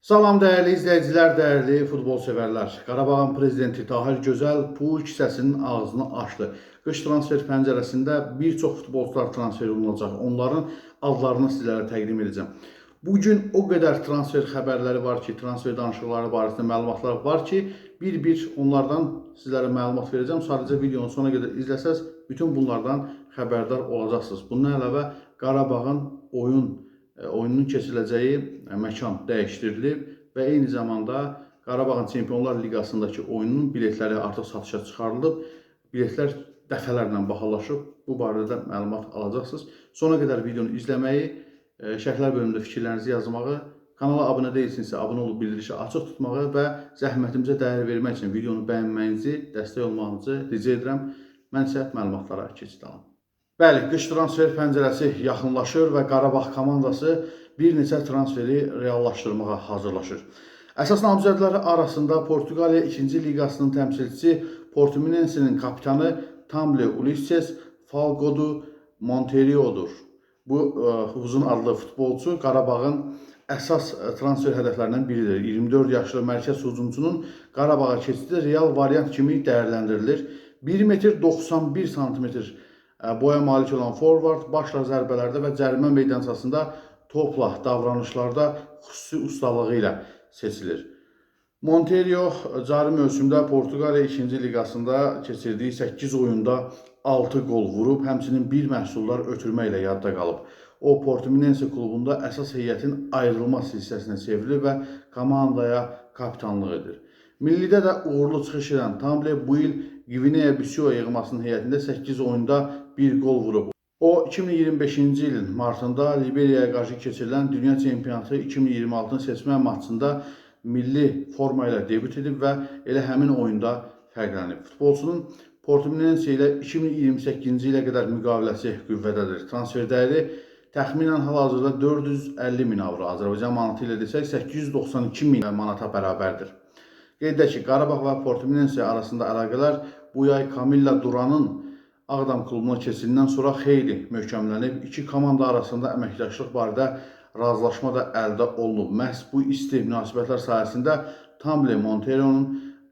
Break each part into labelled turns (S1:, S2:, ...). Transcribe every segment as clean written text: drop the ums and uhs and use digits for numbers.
S1: Salam dəyərli izləyicilər, dəyərli futbol sevərlər. Qarabağın prezidenti Tahir Gözəl pul kisəsinin ağzını açdı. Qış transfer pəncərəsində bir çox futbolçular transfer olunacaq. Onların adlarını sizlərə təqdim edəcəm. Bu gün o qədər transfer xəbərləri var ki, transfer danışıqları barəsində məlumatlar var ki, bir-bir onlardan sizlərə məlumat verəcəm. Sadəcə videonun sonuna qədər izləsəz, bütün bunlardan xəbərdar olacaqsınız. Bundan əlavə Qarabağın oyununun keçiriləcəyi məkan dəyişdirilib və eyni zamanda Qarabağın Çempionlar Liqasındakı oyunun biletləri artıq satışa çıxarılıb. Biletlər dəfələrlə bahalaşıb. Bu barədə də məlumat alacaqsınız. Sona qədər videonu izləməyi, şərhlər bölümündə fikirlərinizi yazmağı, kanala abunə deyilsinizsə abunə olub bildirişi açıq tutmağı və zəhmətimizə dəyər vermək üçün videonu bəyənməyinizi, dəstək olmağınızı rica edirəm. Mən isə məlumatlara keçid alım. Bəli, qış transfer pəncərəsi yaxınlaşır və Qarabağ komandası bir neçə transferi reallaşdırmağa hazırlaşır. Əsas namizədləri arasında Portuqaliya 2-ci liqasının təmsilçisi Portimonense'nin kapitanı Tamble Ulisses Falco Monterio'dur. Bu uzun adlı futbolçu Qarabağın əsas transfer hədəflərindən biridir. 24 yaşlı mərkəz hücumçunun Qarabağa keçidi real variant kimi dəyərləndirilir. 1 metr 91 santimetr boya malik olan forvard başla zərbələrdə və cərimə meydançasında topla davranışlarda xüsusi ustalığı ilə seçilir. Monteiro cari mövsümdə Portuqaliya 2-ci liqasında keçirdiyi 8 oyunda 6 qol vurub, həmçinin bir məhsuldar ötürmə ilə yadda qalıb. O Portimonense klubunda əsas heyətin ayrılmaz hissəsinə çevrilib və komandaya kapitanlıq edir. Millidə də uğurlu çıxış edən Tamble bu il Gvineya-Bissau yığmasının heyətində 8 oyunda 1 qol vurub. O 2025-ci ilin martında Liberiyaya qarşı keçirilən Dünya Çempionatı 2026-nın seçmə maçında milli forma ilə debüt edib və elə həmin oyunda fərqlənib. Futbolçunun Portimonense ilə 2028-ci ilə qədər müqaviləsi qüvvədədir. Transfer dəyəri təxminən hal-hazırda 450 min avro, Azərbaycan manatı ilə desək 892 min manata bərabərdir. Qeyd edək ki, Qarabağ və Portimonense arasında əlaqələr bu yay Camilla Duranın Ağdam klubuna keçidindən sonra xeyli möhkəmlənib. İki komanda arasında əməkdaşlıq barədə razılaşma da əldə olunub. Məhz bu isti münasibətlər sayəsində Tamble Montero'nun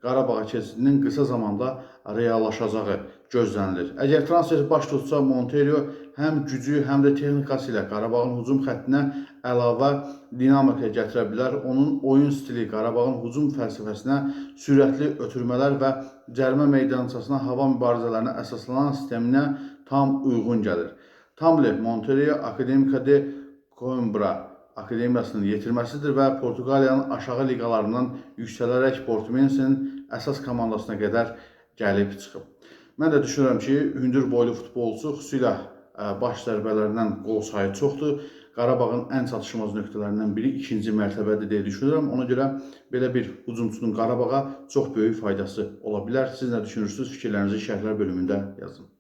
S1: Qarabağa keçidinin qısa zamanda reallaşacağı gözlənilir. Əgər transfer baş tutsa, Monteiro həm gücü, həm də texnikası ilə Qarabağın hücum xəttinə əlavə dinamika gətirə bilər. Onun oyun stili Qarabağın hücum fəlsəfəsinə sürətli ötürmələr və cərimə meydançasına hava mübarizələrinə əsaslanan sisteminə tam uyğun gəlir. Tamble Monteiro Akademika de Coimbra Akademiyasının yetirməsidir və Portuqaliyanın aşağı liqalarından yüksələrək Portimonense'nin əsas komandasına qədər gəlib çıxıb. Mən də düşünürəm ki, hündür boylu futbolçu xüsusilə baş zərbələrindən qol sayı çoxdur. Qarabağın ən çatışmaz nöqtələrindən biri ikinci mərtəbədir deyə düşünürəm. Ona görə belə bir hücumçunun Qarabağa çox böyük faydası ola bilər. Siz nə düşünürsünüz? Fikirlərinizi şərhlər bölümündə yazın.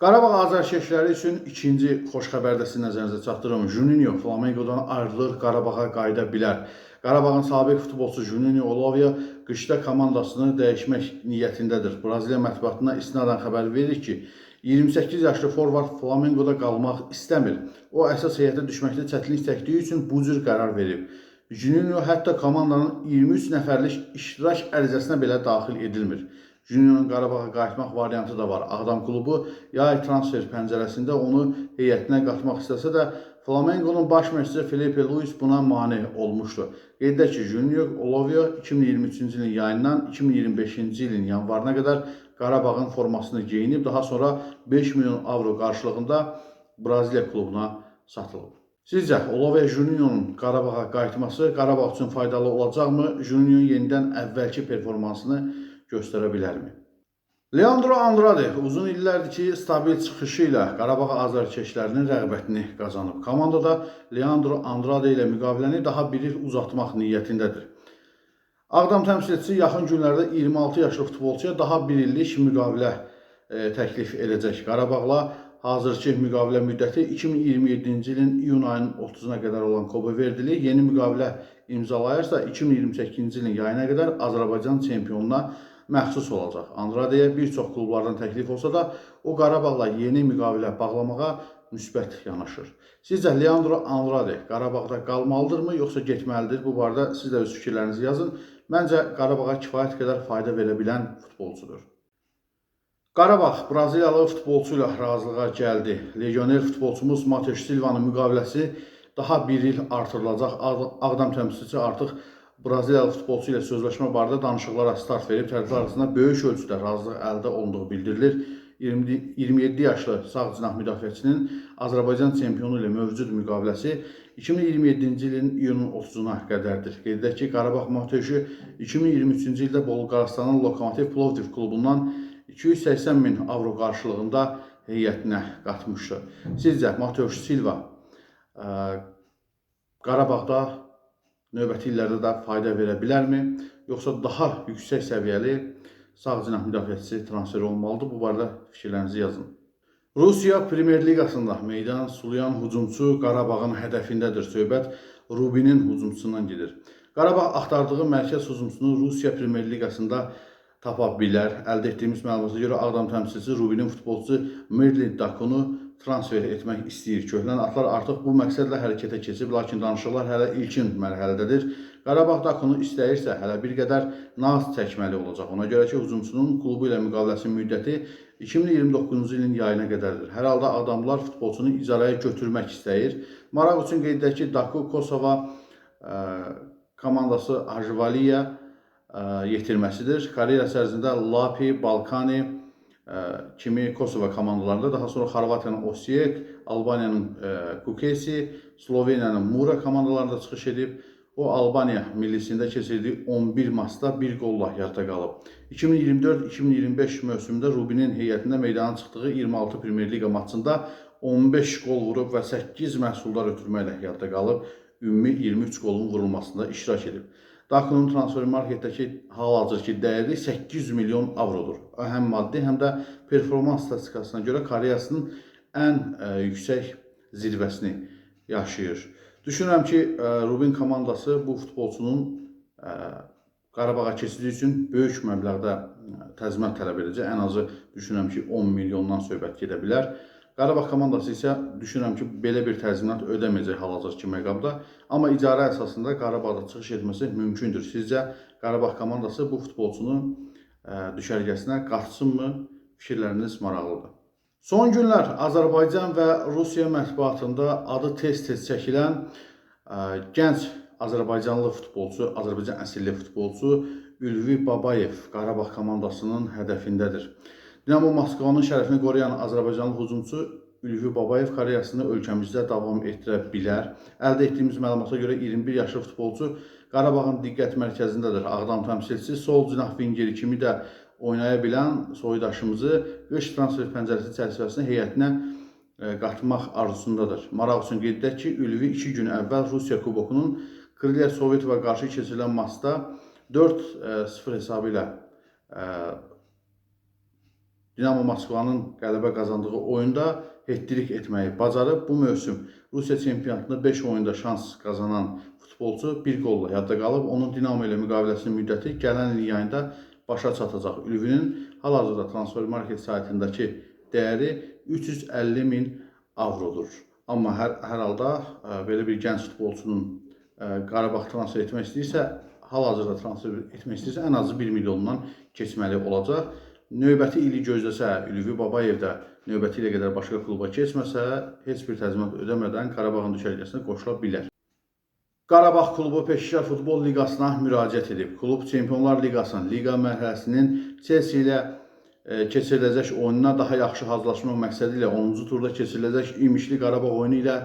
S1: Qarabağ azarkeşləri üçün ikinci xoş xəbər də sizin nəzərinizə çatdırıram. Juninho Flamengodan ayrılır, Qarabağa qayıda bilər. Qarabağın sabiq futbolçusu Juninho Olavia qışda komandasını dəyişmək niyyətindədir. Braziliya mətbuatına istinadən xəbər verir ki, 28 yaşlı forvard Flamengoda qalmaq istəmir. O əsas heyətə düşməkdə çətinlik çəkdiyi üçün bu cür qərar verib. Juninho hətta komandanın 23 nəfərlik iştirak ərizəsinə belə daxil edilmir. Juninho'nun Qarabağa qayıtmaq variantı da var. Ağdam klubu yay transfer pəncərəsində onu heyətinə qatmaq istəsə də Flamengo'nun baş məşqçisi Felipe Luis buna mane olmuşdu. Qeyd edək ki, Junior Olovio 2023-cü ilin yayından 2025-ci ilin yanvarına qədər Qarabağın formasını geyinib, daha sonra 5 milyon avro qarşılığında Braziliya klubuna satılıb. Sizcə Olavia Juninho'nun Qarabağa qayıtması Qarabağ üçün faydalı olacaqmı? Juninho yenidən əvvəlki performansını göstərə bilərmi? Leandro Andrade uzun illərdir ki, stabil çıxışı ilə Qarabağ azarkeşlərinin rəğbətini qazanıb. Komandada Leandro Andrade ilə müqaviləni daha bir il uzatmaq niyyətindədir. Ağdam təmsilçisi yaxın günlərdə 26 yaşlı futbolçuya daha bir illik müqavilə təklif edəcək. Qarabağla hazırki müqavilə müddəti 2027-ci ilin iyun ayının 30-una qədər olan Kobe Verdili yeni müqavilə imzalayırsa 2028-ci ilin yayına qədər Azərbaycan çempionuna məxsus olacaq. Andradeyə bir çox klublardan təklif olsa da, o Qarabağla yeni müqavilə bağlamağa müsbət yanaşır. Sizcə Leandro Andrade Qarabağda qalmalıdırmı, yoxsa getməlidir? Bu barədə siz də öz fikirlərinizi yazın. Məncə Qarabağa kifayət qədər fayda verə bilən futbolçudur. Qarabağ Braziliyalı futbolçu ilə razılığa gəldi. Legioner futbolçumuz Mateus Silva'nın müqaviləsi daha bir il artırılacaq. Ağdam təmsilçisi artıq Braziliyalı futbolçu ilə sözləşmə barədə danışıqlara start verib. Tərəflər arasında böyük ölçüdə razılıq əldə olunduğu bildirilir. 27 yaşlı sağ cinah müdafiəçinin Azərbaycan çempionu ilə mövcud müqaviləsi 2027-ci ilin iyunun 30-una qədərdir. Qeyd edək ki, Qarabağ Mateusu 2023-cü ildə Bolqarıstanın Lokomotiv Plovdiv klubundan 280 min avro qarşılığında heyətinə qatmışdı. Sizcə Mateus Silva Qarabağda növbəti illərdə də fayda verə bilərmi? Yoxsa daha yüksək səviyyəli sağ cinah müdafiəçisi transfer olmalıdır? Bu barədə fikirlərinizi yazın. Rusiya Premyer Liqasında meydan sulayan hücumçu Qarabağın hədəfindədir. Söhbət Rubinin hücumçusundan gedir. Qarabağ axtardığı mərkəz hücumçusunu Rusiya Premyer Liqasında tapa bilər. Əldə etdiyimiz məlumata görə Ağdam təmsilçisi Rubinin futbolçusu Merlin Dakunu transfer etmək istəyir. Köhlən atlar artıq bu məqsədlə hərəkətə keçib, lakin danışıqlar hələ ilkin mərhələdədir. Qarabağ Dakunu istəyirsə, hələ bir qədər naz çəkməli olacaq. Ona görə ki, hücumçunun klubu ilə müqaviləsinin müddəti 2029-cu ilin yayına qədərdir. Hər halda adamlar futbolçunu icaraya götürmək istəyir. Maraq üçün qeyd edək ki, Daku Kosova komandası Ajvaliya yetirməsidir. Karyerası ərzində Lapi, Balkani kimi Kosova komandalarında, daha sonra Xorvatiyanın Osijek, Albaniyanın Kukesi, Sloveniyanın Mura komandalarında çıxış edib. O Albaniya millisində keçirdiyi 11 maçda bir qolla yadda qalıb. 2024-2025 mövsümündə Rubinin heyətində meydana çıxdığı 26 Premyer Liqa maçında 15 qol vurub və 8 məhsuldar ötürməklə yadda qalıb. Ümumi 23 qolun vurulmasında iştirak edib. Dakunun transfer marketdəki hal-hazırki dəyəri 800 milyon avrodur. Həm maddi, həm də performans statistikasına görə karyerasının ən yüksək zirvəsini yaşayır. Düşünürəm ki, Rubin komandası bu futbolçunun Qarabağa keçidi üçün böyük məbləğdə təzminat tələb edəcək. Ən azı düşünürəm ki, 10 milyondan söhbət gedə bilər. Qarabağ komandası isə düşünürəm ki, belə bir təzminat ödəməyəcək hal-hazırki məqamda. Amma icarə əsasında Qarabağda çıxış etməsi mümkündür. Sizcə Qarabağ komandası bu futbolçunu düşərgəsinə qatsınmı? Fikirləriniz maraqlıdır. Son günlər Azərbaycan və Rusiya mətbuatında adı tez-tez çəkilən gənc Azərbaycanlı futbolçu, Azərbaycan əsilli futbolçu Ülvi Babayev Qarabağ komandasının hədəfindədir. Dinamo Moskvanın şərəfini qoruyan Azərbaycanlı hücumçu Ülvi Babayev karyerasını ölkəmizdə davam etdirə bilər. Əldə etdiyimiz məlumata görə 21 yaşlı futbolçu Qarabağın diqqət mərkəzindədir. Ağdam təmsilçisi sol cinah vingeri kimi də oynaya bilən soydaşımızı qış transfer pəncərəsi çərçivəsində heyətinə qatmaq arzusundadır. Maraq üçün qeyd edək ki, Ülvi 2 gün əvvəl Rusiya Kubokunun Krılya Sovetova qarşı keçirilən maçda 4-0 hesabı ilə Dinamo Moskvanın qələbə qazandığı oyunda hat-trick etməyi bacarıb. Bu mövsüm Rusiya çempionatında 5 oyunda şans qazanan futbolçu bir qolla yadda qalıb. Onun Dinamo ilə müqaviləsinin müddəti gələn ilin yayında başa çatacaq. Ülvinin hal-hazırda transfer market saytındakı dəyəri 350 min avrodur. Amma hər halda belə bir gənc futbolçunun Qarabağ transfer etmək istəyirsə, hal-hazırda transfer etmək istəyirsə ən azı 1 milyondan keçməli olacaq. Növbəti ili gözləsə, Ülvi Babayev də növbəti ilə qədər başqa kluba keçməsə, heç bir təzminat ödəmədən Qarabağın düşərgəsinə qoşula bilər. Qarabağ klubu Peşəkar Futbol Liqasına müraciət edib. Klub Çempionlar Liqasının liqa mərhələsinin Chelsea ilə keçiriləcək oyununa daha yaxşı hazırlaşmaq məqsədi ilə 10-cu turda keçiriləcək İmişli Qarabağ oyunu ilə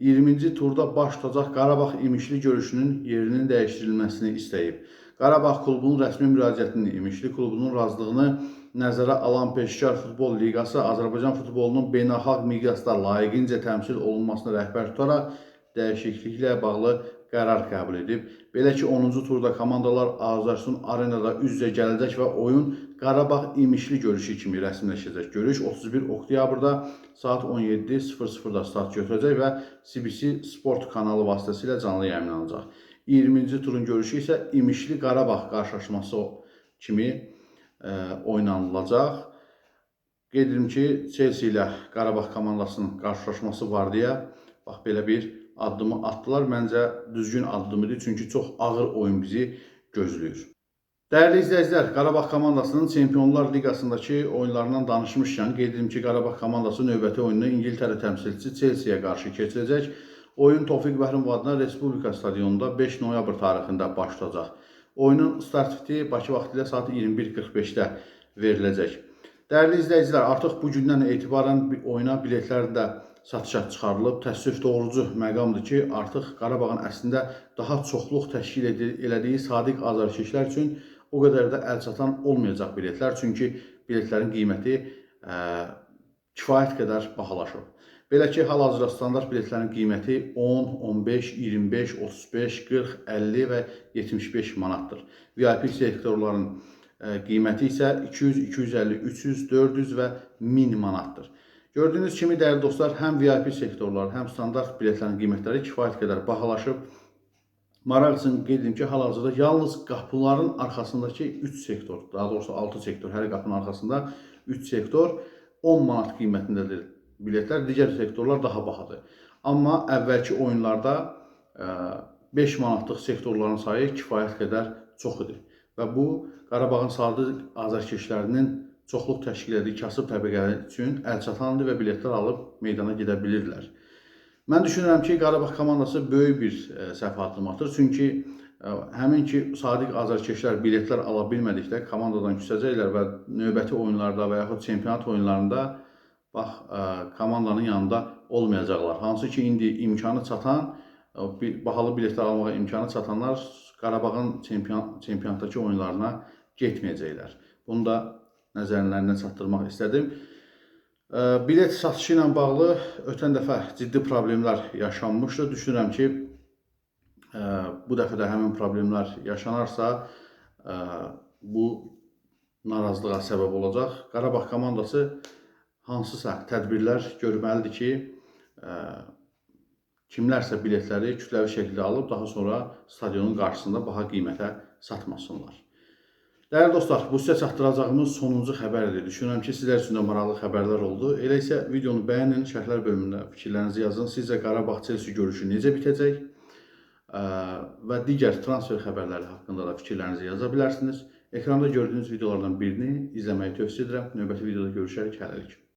S1: 20-ci turda baş tutacaq Qarabağ İmişli görüşünün yerinin dəyişdirilməsini istəyib. Qarabağ klubunun rəsmi müraciətini İmişli klubunun razılığını nəzərə alan Peşəkar Futbol Liqası Azərbaycan futbolunun beynəlxalq miqyasda layiqincə təmsil olunmasını rəhbər tutaraq dəyişikliklə bağlı qərar qəbul edib. Belə ki, 10-cu turda komandalar Azərsun Arenada üz-üzə gələcək və oyun Qarabağ İmişli görüşü kimi rəsmiləşəcək. Görüş 31 oktyabrda saat 17:00-da start götürəcək və CBC Sport kanalı vasitəsilə canlı yayımlanacaq. 20-ci turun görüşü isə İmişli Qarabağ qarşılaşması kimi oynanılacaq. Qeyd edim ki, Chelsea ilə Qarabağ komandasının qarşılaşması var deyə bax belə bir addımı atdılar. Məncə düzgün addım idi, çünki çox ağır oyun bizi gözləyir. Dəyərli izləyicilər, Qarabağ komandasının Çempionlar Liqasındakı oyunlarından danışmışkən qeyd edim ki, Qarabağ komandası növbəti oyununu İngiltərə təmsilçisi Chelsea-yə qarşı keçirəcək. Oyun Tofiq Bəhrumov adına Respublika stadionunda 5 noyabr tarixində baş tutacaq. Oyunun start fiti Bakı vaxtı ilə saat 21:45-də veriləcək. Dəyərli izləyicilər, artıq bu gündən etibarən oyuna biletlər də satışa çıxarılıb. Təəssüf doğrucu məqamdır ki, artıq Qarabağın əslində daha çoxluq təşkil elədiyi sadiq azarkeşlər üçün o qədər də əlçatan olmayacaq biletlər. Çünki biletlərin qiyməti kifayət qədər bahalaşıb. Belə ki, hal-hazırda standart biletlərin qiyməti 10, 15, 25, 35, 40, 50 və 75 manatdır. VIP sektorların qiyməti isə 200, 250, 300, 400 və 1000 manatdır. Gördüyünüz kimi, dəyərli dostlar, həm VIP sektorlar, həm standart biletlərin qiymətləri kifayət qədər bahalaşıb. Maraq üçün qeyd edim ki, hal-hazırda yalnız qapıların arxasındakı 3 sektor, daha doğrusu 6 sektor, hər qapının arxasında 3 sektor 10 manat qiymətindədir biletlər, digər sektorlar daha bahadır. Amma əvvəlki oyunlarda 5 manatlıq sektorların sayı kifayət qədər çox idi. Və bu Qarabağın sadiq azarkeşlərinin çoxluq təşkil etdiyi kasıb təbəqə üçün əlçatandır və biletlər alıb meydana gedə bilirlər. Mən düşünürəm ki, Qarabağ komandası böyük bir səhv addım atır. Çünki həmin ki, sadiq azarkeşlər biletlər ala bilmədikdə komandadan küsəcəklər və növbəti oyunlarda və yaxud çempionat oyunlarında bax komandanın yanında olmayacaqlar. Hansı ki, indi imkanı çatan, bahalı biletlər almağa imkanı çatanlar Qarabağın çempionatdakı oyunlarına getməyəcəklər. Bunu da nəzərlərinə çatdırmaq istədim. Bilet satışı ilə bağlı ötən dəfə ciddi problemlər yaşanmışdı. Düşünürəm ki, bu dəfə də həmin problemlər yaşanarsa, bu narazılığa səbəb olacaq. Qarabağ komandası hansısa tədbirlər görməlidir ki, kimlərsə biletləri kütləvi şəkildə alıb daha sonra stadionun qarşısında baha qiymətə satmasınlar. Dəyərli dostlar, bu sizə çatdıracağımız sonuncu xəbərdir. Düşünürəm ki, sizlər üçün də maraqlı xəbərlər oldu. Elə isə videonu bəyənin, şərhlər bölümündə fikirlərinizi yazın. Sizcə Qarabağ Chelsea görüşü necə bitəcək? Və digər transfer xəbərləri haqqında da fikirlərinizi yaza bilərsiniz. Ekranda gördüyünüz videolardan birini izləməyi tövsiyə edirəm. Növbəti videoda görüşərik. Hələlik.